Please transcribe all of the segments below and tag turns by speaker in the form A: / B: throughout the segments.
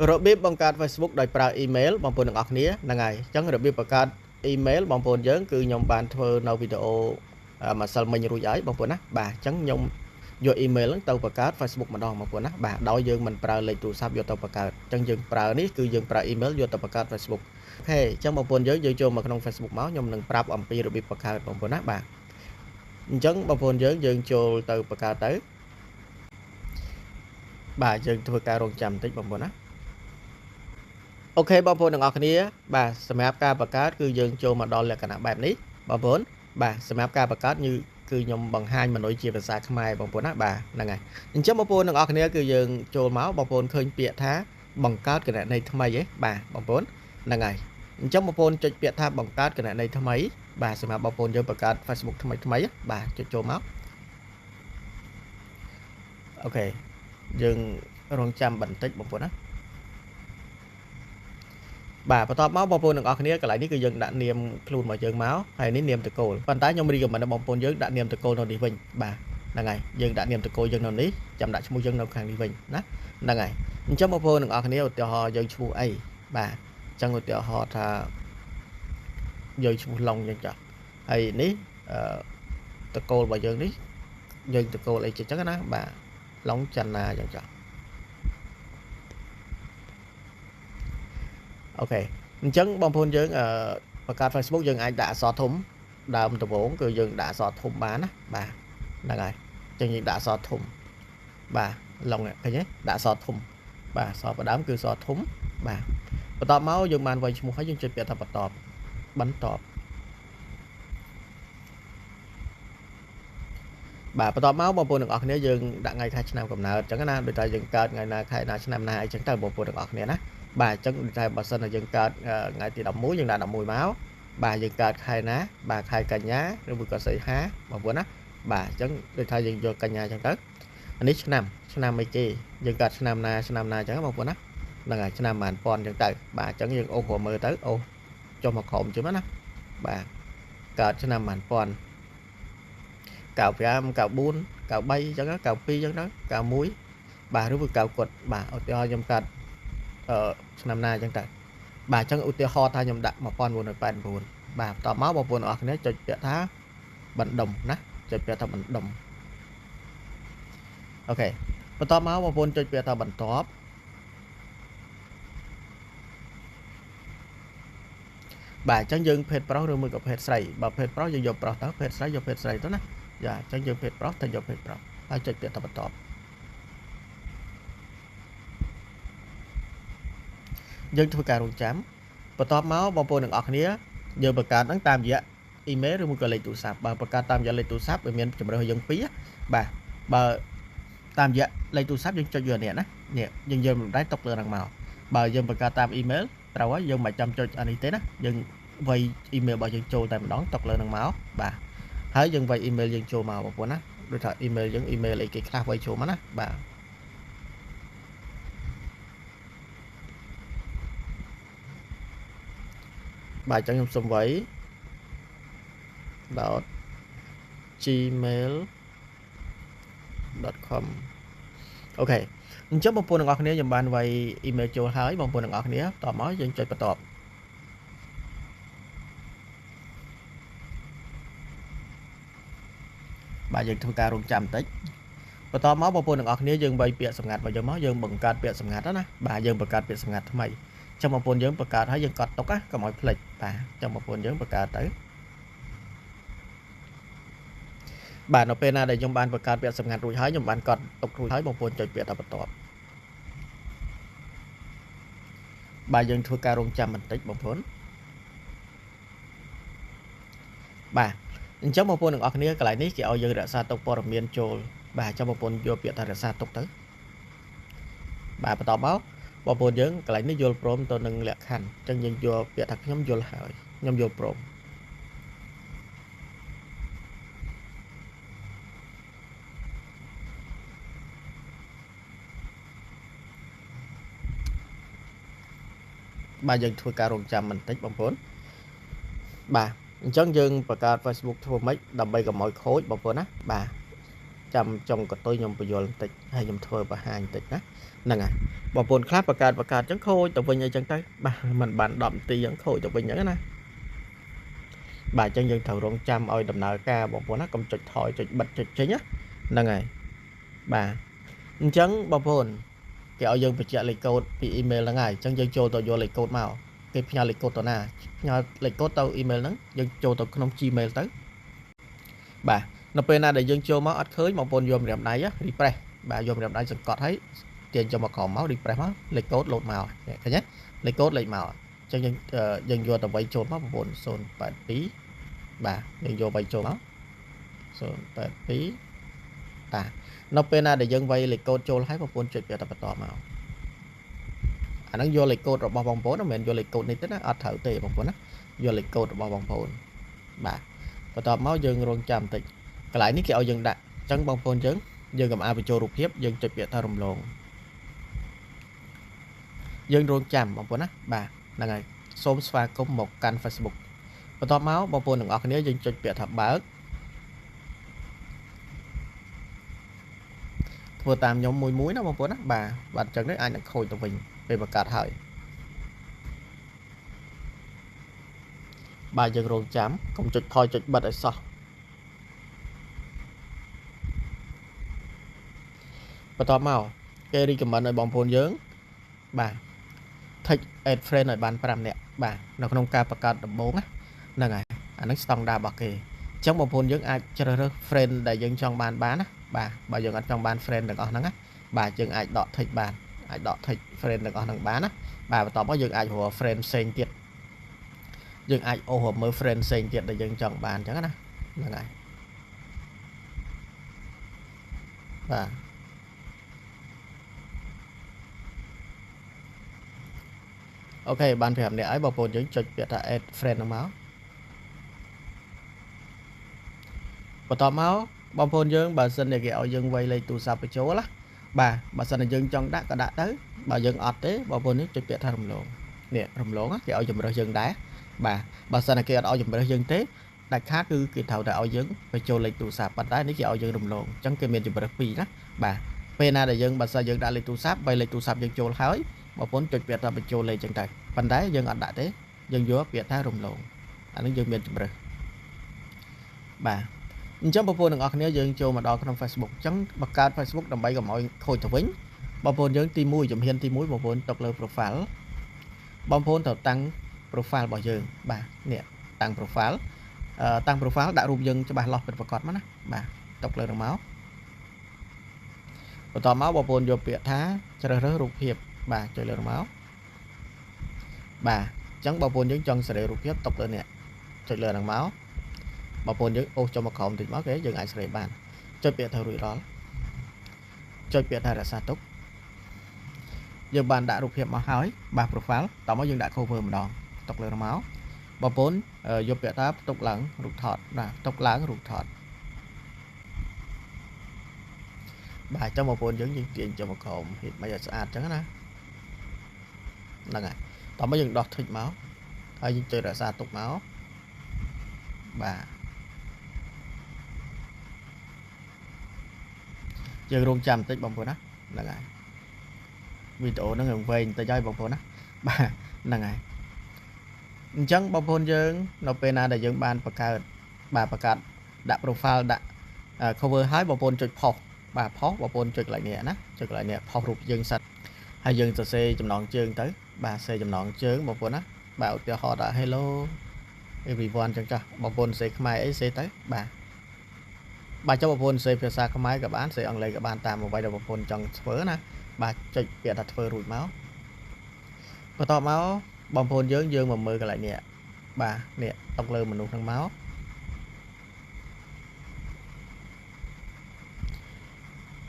A: របៀបបង្កើត Facebook ដោយប្រើអ៊ីមែលបងប្អូនទាំងអស់គ្នាហ្នឹងហើយអញ្ចឹងរបៀបបង្កើតអ៊ីមែលបងប្អូនយើងគឺខ្ញុំបានធ្វើនៅវីដេអូម្សិលមិញរួចហើយបងប្អូនណាបាទអញ្ចឹងខ្ញុំយកអ៊ីមែលហ្នឹងទៅបង្កើត Facebook ម្ដងបងប្អូនណាបាទដោយយើងមិនប្រើលេខទូរស័ព្ទយកទៅបង្កើតអញ្ចឹងយើងប្រើនេះគឺយើងប្រើអ៊ីមែលយកទៅបង្កើត Facebook OK អញ្ចឹងបងប្អូនយើងយើងចូលមកក្នុង Facebook មកខ្ញុំនឹងប្រាប់អំពីរបៀបបង្កើតបងប្អូនណាបាទអញ្ចឹងបងប្អូនយើងយើងចូលទៅបង្កើតទៅបាទយើងធ្វើការរងចាំបន្តិចបងប្អូនណាOK បងប្អូនទាំងអស់គ្នាបាទសម្រាប់ការបង្កើតគឺយើងចូលមកដល់លក្ខណៈបែបនេះបងប្អូនបាទសម្រាប់ការបង្កើតគឺខ្ញុំបង្ហាញមនុស្សជាភាសាខ្មែរបងប្អូនណាបាទហ្នឹងហើយអញ្ចឹងបងប្អូនទាំងអស់គ្នាគឺយើងចូលមកបងប្អូនឃើញពាក្យថាបង្កើតគណនីថ្មីហ៎បាទបងប្អូនហ្នឹងហើយអញ្ចឹងបងប្អូនចុចពាក្យថាបង្កើតគណនីថ្មីបាទសម្រាប់បងប្អូនយើងបង្កើត Facebook ថ្មីថ្មីបាទចុចចូលមក OK យើងរងចាំបន្តិចបងប្អូនណាបាទបន្ទាប់មកបងប្អូនទាំងអស់គ្នាកន្លែងនេះគឺយើងដាក់នាមខ្លួនរបស់យើងមកហើយនេះនាមតកូលប៉ុន្តែខ្ញុំ recommend បងប្អូនយើងដាក់នាមតកូលនៅនេះវិញបាទហ្នឹងហើយយើងដាក់នាមតកូលយើងនៅនេះចាំដាក់ឈ្មោះយើងនៅខាងនេះវិញណាហ្នឹងហើយអញ្ចឹងបងប្អូនទាំងអស់គ្នាឧទាហរណ៍យើងឈ្មោះអីបាទអញ្ចឹងឧទាហរណ៍ថាយើងឈ្មោះឡុងយើងចោះហើយនេះអឺតកូលរបស់យើងនេះយើងតកូលអីចឹងណាបាទឡុងចន្ទនាចឹងចោះOK អញ្ចឹងបងប្អូនយើងបង្កើត Facebook យើងអាចដាក់អក្សរធំដើមដំបូងគឺយើងដាក់អក្សរធំបានណាបាទហ្នឹងហើយអញ្ចឹងយើងដាក់អក្សរធំបាទឡុងឃើញទេដាក់អក្សរធំបាទអក្សរបដើមគឺអក្សរធំបាទបន្ទាប់មកយើងបានវាយឈ្មោះហើយយើងចុចពាក្យថាបន្តបន្តបាទបន្ទាប់មកបងប្អូនទាំងអស់គ្នាយើងដាក់ថ្ងៃខែឆ្នាំកំណើតអញ្ចឹងណាដូចតែយើងកើតថ្ងៃណាខែណាឆ្នាំណាអីចឹងទៅបងប្អូនទាំងអស់គ្នាណាបាទអញ្ចឹងដូចតែបើសិនតែយើងកើតថ្ងៃទី11យើងដាក់11មកបាទយើងកើតខែណាបាទខែកញ្ញាឬមួយក៏សីហាបងប្អូនណាបាទអញ្ចឹងដូចថាយើងយកកញ្ញាអញ្ចឹងទៅអានេះឆ្នាំឆ្នាំអីគេយើងកើតឆ្នាំណាឆ្នាំណាអញ្ចឹងបងប្អូនណាហ្នឹងហើយឆ្នាំប៉ុន្មានពាន់អញ្ចឹងទៅបាទអញ្ចឹងយើងអូសមើលទៅអូសចុះមកក្រោមជុំណាបាទកើតឆ្នាំប៉ុន្មានពាន់95 94 93អញ្ចឹង92អញ្ចឹងទៅ91បាទឬមួយ9គាត់បាទឧទាហរណ៍ខ្ញុំកើតឆ្នាំណាអញ្ចឹងទៅបាទអញ្ចឹងឧទាហរណ៍ថាខ្ញុំដាក់1989បាទបន្ទាប់មកបងប្អូនអរគ្នាចុចពាក្យថាបណ្ដុំណាចុចពាក្យថាបណ្ដុំOK បន្ទាប់មកបងប្អូនចុចពាក្យថាបន្ទាប់បាទអញ្ចឹងយើងភេទប្រុសឬមួយក៏ភេទស្រីបើភេទប្រុសយើងយកប្រុសទៅភេទស្រីយកភេទស្រីទៅណាយ៉ាអញ្ចឹងយើងភេទប្រុសទៅយកភេទប្រុសហើយចុចពាក្យថាបន្ទាប់យើងធ្វើការរងចាំបន្ទាប់មកបងប្អូនទាំងអស់គ្នាយើងបង្កើតហ្នឹងតាមរយៈអ៊ីមែលឬមួយក៏លេខទូរស័ព្ទបើបង្កើតតាមរយៈលេខទូរស័ព្ទវាមានជម្រើសយើងពីរបាទបើតាមរយៈលេខទូរស័ព្ទយើងចុចយកនេះណានេះយើងយកម្ដងតុកលើហ្នឹងមកបើយើងបង្កើតតាមអ៊ីមែលត្រូវហើយយើងមិនចាំចុចអានេះទេណាយើងវាយអ៊ីមែលរបស់យើងចូលតែម្ដងតុកលើហ្នឹងមកបាទហើយយើងវាយអ៊ីមែលយើងចូលមកបងប្អូនណាដូចថាអ៊ីមែលយើងអ៊ីមែលអីគេខ្លះវាយចូលមកណាបាទបាទអញ្ចឹងខ្ញុំសុំវាយ .gmail.com OK អញ្ចឹងបងប្អូនទាំងអស់គ្នាខ្ញុំបានវាយអ៊ីមែលចូលហើយបងប្អូនទាំងអស់គ្នាតមកយើងចុចបន្ទាប់បាទយើងធ្វើការរងចាំបន្តិចបន្ទាប់មកបងប្អូនទាំងអស់គ្នាយើងវាយពាក្យសម្ងាត់របស់យើងមកយើងបង្កើតពាក្យសម្ងាត់ណាបាទយើងបង្កើតពាក្យសម្ងាត់ថ្មីចាំបងប្អូនយើងបង្កើតហើយយើងកត់ទុកណាកុំឲ្យភ្លេចបាទចាំបងប្អូនយើងបង្កើតទៅបាទនៅពេលណាដែលខ្ញុំបានបង្កើតពាក្យសម្ងាត់រួចហើយខ្ញុំបានកត់ទុករួចហើយបងប្អូនចុចពាក្យថាបន្ទាប់បាទយើងធ្វើការរងចាំបន្តិចបងប្អូនបាទអញ្ចឹងបងប្អូនទាំងអស់គ្នាកន្លែងនេះគេឲ្យយើងរក្សាទុកព័ត៌មានចូលបាទចាំបងប្អូនយកពាក្យថារក្សាទុកទៅបាទបន្ទាប់មកបងប្អូនយើងកន្លែងនេះយល់ព្រមទៅនឹងលក្ខខណ្ឌអញ្ចឹងយើងយកពាក្យថាខ្ញុំយល់ហើយខ្ញុំយល់ព្រមបាទយើងធ្វើការរងចាំបន្តិចបងប្អូនបាទអញ្ចឹងយើងបង្កើត Facebook ធ្វើម៉េចដើម្បីកុំឲ្យខូចបងប្អូនណាបាទ ចាំចុងកតុយខ្ញុំបញ្យល់បន្តិចហើយខ្ញុំធ្វើបង្ហាញបន្តិចណាហ្នឹងហើយបងប្អូនខ្លះបង្កើតបង្កើតចឹងខូចទៅវិញអីចឹងទៅបាទมันបាន10នាទីចឹងខូចទៅវិញចឹងណាបាទអញ្ចឹងយើងត្រូវរងចាំឲ្យដំណើរការបងប្អូនណាកុំចុចថយចុចបិទចុចចេញណាហ្នឹងហើយបាទអញ្ចឹងបងប្អូនគេឲ្យយើងបញ្ជាក់លេខកូដពីអ៊ីមែលហ្នឹងហើយអញ្ចឹងយើងចូលទៅយកលេខកូដមកគេផ្ញើលេខកូដទៅណាផ្ញើលេខកូដទៅអ៊ីមែលហ្នឹងយើងចូលទៅក្នុង Gmail ទៅបាទនៅពេលណាដែលយើងចូលមកអត់ឃើញបងប្អូនយកម្រាមដៃ refresh បាទយកម្រាមដៃសង្កត់ហើយទាញចូលមកក្រោមមក refresh មកលេខកូដលោតមកឃើញទេលេខកូដលេខមកអញ្ចឹងយើងយើងយកទៅវាយចូលមកបងប្អូន082បាទយើងយកវាយចូលមក082តានៅពេលណាដែលយើងវាយលេខកូដចូលហើយបងប្អូនចុចវាទៅបន្តមកអាហ្នឹងយកលេខកូដរបស់បងប្អូនមិនមែនយកលេខកូដនេះទេណាអត់ត្រូវទេបងប្អូនណាយកលេខកូដរបស់បងប្អូនបាទបន្ទាប់មកយើងរងចាំបន្តិចកន្លែងនេះគេឲ្យយើងដាក់អញ្ចឹងបងប្អូនយើងយើងកុំអាលបញ្ចូលរូបភាពយើងចុចពាក្យថារំលងយើងរងចាំបងប្អូនណាបាទហ្នឹងហើយសូមស្វាគមន៍មកកាន់ Facebook បន្ទាប់មកបងប្អូនទាំងអស់គ្នាយើងចុចពាក្យថាបើកធ្វើតាមខ្ញុំមួយមួយណាបងប្អូនណាបាទបាទអញ្ចឹងនេះអាចនឹងខូចទៅវិញពេលបង្កើតហើយបាទយើងរងចាំកុំចុចថយចុចបិទឲ្យសោះបន្ទាប់មកគេ recommend ឲ្យបងប្អូនយើងបាទ tag add friend ឲ្យបាន5នាក់បាទនៅក្នុងការបង្កើតដំបូងណាហ្នឹងហើយអាហ្នឹងស្តង់ដាររបស់គេអញ្ចឹងបងប្អូនយើងអាចជ្រើសរើស friend ដែលយើងចង់បានបានណាបាទបើយើងអត់ចង់បាន friend ទាំងអស់ហ្នឹងណាបាទយើងអាចដក tick បានអាចដក tick friend ទាំងអស់ហ្នឹងបានណាបាទបន្ទាប់មកយើងអាចរក friend ផ្សេងទៀតយើងអាចអូសមើល friend ផ្សេងទៀតដែលយើងចង់បានអញ្ចឹងណាហ្នឹងហើយបាទ OK បាន5នាក់ហើយបងប្អូនយើងចុចពាក្យថា add friend ហ្នឹងមកបន្ទាប់មកបងប្អូនយើងបើសិនជាគេឲ្យយើងវាយលេខទូរស័ព្ទបញ្ចូលណាបាទបើសិនជាយើងចង់ដាក់ក៏ដាក់ទៅបើយើងអត់ទេបងប្អូននេះចុចពាក្យថារំលងនេះរំលងគេឲ្យជំរើសយើងដែរបាទបើសិនជាគេអត់ឲ្យជំរើសយើងទេដាច់ខាតគឺគេត្រូវតែឲ្យយើងបញ្ចូលលេខទូរស័ព្ទប៉ុន្តែនេះគេឲ្យយើងរំលងអញ្ចឹងគេមានជំរើសពីរណាបាទពេលណាដែលយើងបើសិនយើងដាក់លេខទូរស័ព្ទបីលេខទូរស័ព្ទយើងចូលហើយបងប្អូនចុចពាក្យថាបញ្ចូលលេខចឹងទៅប៉ុន្តែយើងអត់ដាក់ទេយើងយកពាក្យថារំលងអានេះយើងមានជំរើសបាទអញ្ចឹងបងប្អូនទាំងអស់គ្នាយើងចូលមកដល់ក្នុង Facebook អញ្ចឹងបង្កើត Facebook ដើម្បីកុំឲ្យខូចទៅវិញបងប្អូនយើងទី1ជំហានទី1បងប្អូនຕົកលើ profile បងប្អូនត្រូវតាំង profile របស់យើងបាទនេះតាំង profile តាំង profile ដាក់រូបយើងច្បាស់លាស់ពិតប្រាកដមកណាបាទຕົកលើនឹងមកបន្ទាប់មកបងប្អូនយកពាក្យថាជ្រើសរើសរូបភាពបាទចុចលើមកបាទអញ្ចឹងបងប្អូនយើងចង់សេរីរូបភាពຕົកលើនេះចុចលើនឹងមកបងប្អូនយើងអូសចុះមកក្រោមតិចមកគេយើងអាចសេរីបានចុចពាក្យថារួចរាល់ចុចពាក្យថារក្សាទុកយើងបានដាក់រូបភាពមកហើយបាទ profile តមកយើងដាក់ cover ម្ដងຕົកលើនឹងមកបងប្អូនយកពាក្យថាផ្ទុកឡើងរូបថតបាទផ្ទុកឡើងរូបថតបាទអញ្ចឹងបងប្អូនយើងយើងទាញចុះមកក្រោមហៀតមិនឲ្យស្អាតអញ្ចឹងណាហ្នឹងហើយតោះមកយើងដោះធិចមកហើយយើងចុចរក្សាទុកមកបាទយើងរងចាំបន្តិចបងប្អូនណាហ្នឹងហើយវីដេអូហ្នឹងវែងបន្តិចហើយបងប្អូនណាបាទហ្នឹងហើយអញ្ចឹងបងប្អូនយើងនៅពេលណាដែលយើងបានបង្កើតបាទបង្កើតដាក់ profile ដាក់ cover ហើយបងប្អូនចុចផុសបាទផុសបងប្អូនចុចកន្លែងនេះណាចុចកន្លែងនេះផុសរូបយើងសិនហើយយើងសរសេរចំណងជើងទៅបាទសេចំណងជើងបងប្អូនណាបាទឧទាហរណ៍ថា Hello everyone ចឹងចាស់បងប្អូនសេខ្មែរអីសេទៅបាទបាទចុះបងប្អូនសេភាសាខ្មែរក៏បានសេអង់គ្លេសក៏បានតាមអ្វីដែលបងប្អូនចង់ធ្វើណាបាទចុចពាក្យថាធ្វើរួចមកបន្ទាប់មកបងប្អូនយើងយើងមកមើលកន្លែងនេះបាទនេះតុកលើមនុស្សហ្នឹងមក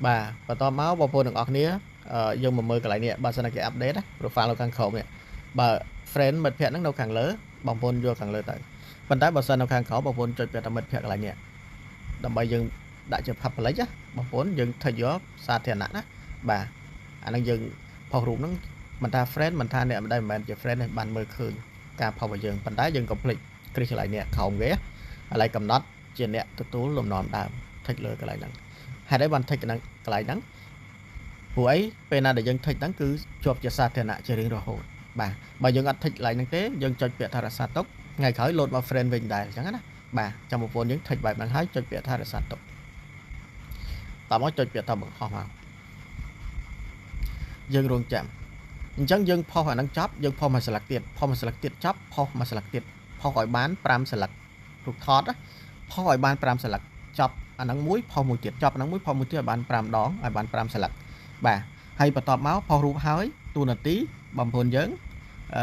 A: បាទបន្ទាប់មកបងប្អូនទាំងអស់គ្នាយើងមកមើលកន្លែងនេះបើសិនតែគេ update ណា profile នៅខាងក្រោមនេះបើ friend មិត្តភ័ក្តិហ្នឹងនៅខាងលើបងប្អូនយកខាងលើទៅប៉ុន្តែបើសិននៅខាងក្រោមបងប្អូនចុចពាក្យថាមិត្តភ័ក្តិកន្លែងនេះដើម្បីយើងដាក់ជា public ណាបងប្អូនយើង tick យកសាធារណៈណាបាទអាហ្នឹងយើងផុសរូបហ្នឹងមិនថា friend មិនថាអ្នកមិនដែលមិនមែនជា friend ទេបានមើលឃើញការផុសរបស់យើងប៉ុន្តែយើងកុំភ្លេចគ្រីសកន្លែងនេះក្រោមគេកន្លែងកំណត់ជាអ្នកទទួលលំនាំដើម tick លើកន្លែងហ្នឹង ហេតុអីបាន tick ហ្នឹងកន្លែងហ្នឹងព្រោះអីពេលណាដែលយើង tick ហ្នឹងគឺជាប់ជាសាធារណៈជារៀងរហូតបាទបើយើងអត់ tick កន្លែងហ្នឹងទេយើងចុចពាក្យថារក្សាទុកថ្ងៃក្រោយលោតមក friend វិញដែរអញ្ចឹងណាបាទចាំបងប្អូនយើង tick បែបហ្នឹងហើយចុចពាក្យថារក្សាទុកតមកចុចពាក្យថាបង្ហោះមកយើងរងចាំអញ្ចឹងយើងផុសអាហ្នឹងចប់យើងផុសមួយស្លឹកទៀតផុសមួយស្លឹកទៀតចប់ផុសមួយស្លឹកទៀតផុសឲ្យបាន5ស្លឹករូបថតផុសឲ្យបាន5ស្លឹកចប់អាហ្នឹងមួយផុសមួយទៀតចប់អាហ្នឹងមួយផុសមួយទៀតឲ្យបាន5ដងឲ្យបាន5ស្លឹកបាទហើយបន្ទាប់មកផុសរូបហើយទូនាទីបងប្អូនយើងអឺ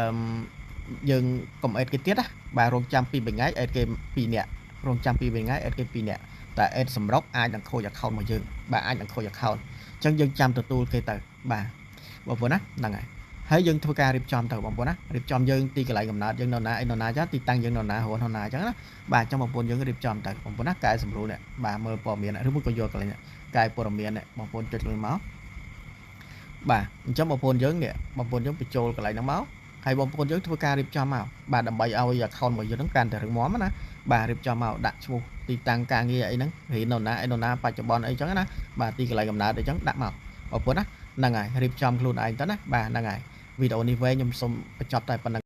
A: យើងកុំ add គេទៀតណាបាទរងចាំ2 3ថ្ងៃ add គេ2នាក់រងចាំ2 3ថ្ងៃ add គេ2នាក់តែ add សម្រុកអាចនឹងខូច account របស់យើងបាទអាចនឹងខូច account អញ្ចឹងយើងចាំទទួលគេទៅបាទបងប្អូនណាហ្នឹងហើយហើយយើងធ្វើការរៀបចំទៅបងប្អូនណារៀបចំយើងទីកន្លែងកំណើតយើងនៅណាអីនៅណាចាទីតាំងយើងនៅណារស់នៅណាអញ្ចឹងណាបាទអញ្ចឹងបងប្អូនយើងរៀបចំទៅបងប្អូនណាកែសម្រួលនេះបាទមើលព័ត៌មានឬមួយក៏យកកន្លែងកែព័ត៌មាននេះបងប្អូនចុចលុយមកបាទអញ្ចឹងបងប្អូនយើងនេះបងប្អូនយើងបញ្ចូលកន្លែងហ្នឹងមកហើយបងប្អូនយើងធ្វើការរៀបចំមកបាទដើម្បីឲ្យ account របស់យើងហ្នឹងកាន់តែរឹងមាំណាបាទរៀបចំមកដាក់ឈ្មោះទីតាំងការងារអីហ្នឹងរៀននៅណាអីនៅណាបច្ចុប្បន្នអីចឹងណាបាទទីកន្លែងកំណើតអីចឹងដាក់មកបងប្អូនណាហ្នឹងហើយរៀបចំខ្លួនឯងទៅណាបាទហ្នឹងហើយវីដេអូនេះវែងខ្ញុំសូមបញ្ចប់តែប៉ុណ្្នឹង។